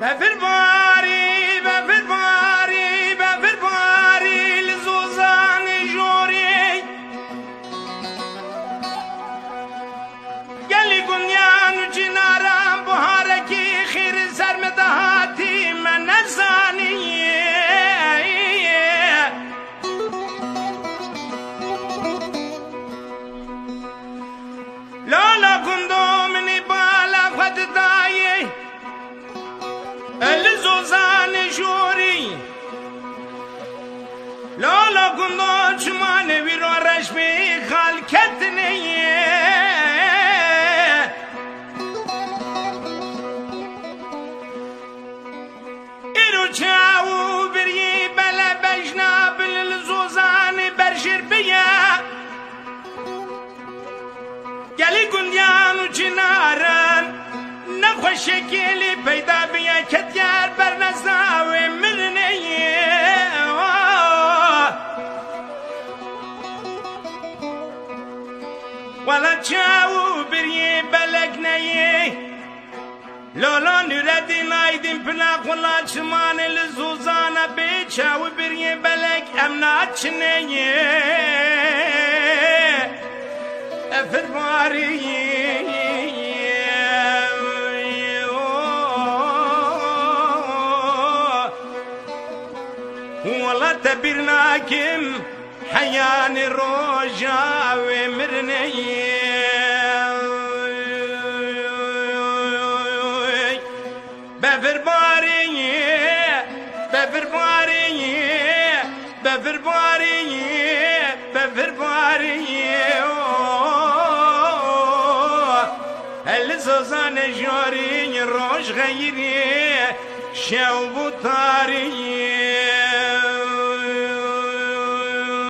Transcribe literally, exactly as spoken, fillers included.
Befir barî, befir barî, befir barî li Zozanê jorê. Gelî gundiyan û cinaran buharekî xêr ser me dihatî me nezanî. Lala gundo minî bala xwe didayê. Li Zozanê jorî. Lala gundo çimanê wî ro reşmî xal ketine ye. Îro çaw û birî bele bejna bil li Zozanê berjêr biye. Gelî gundiyan û cinaran nexweşekê lê peyda biye, ketiye her berneza wê mirinê ye. Wela çaw û biriyê belek neyê. Lala Nûreddîn Aydîn pila xwe la çimanê li Zozana bê çaw û biriyê belek em naçinê ye. Efir barî. Wela te bîr nakim. Heyanî roja wê mirinê ye. Befir barî, befir barî, befir barî, befir barî. Li Zozanê jorî roj xeyirî, şev bû tarî.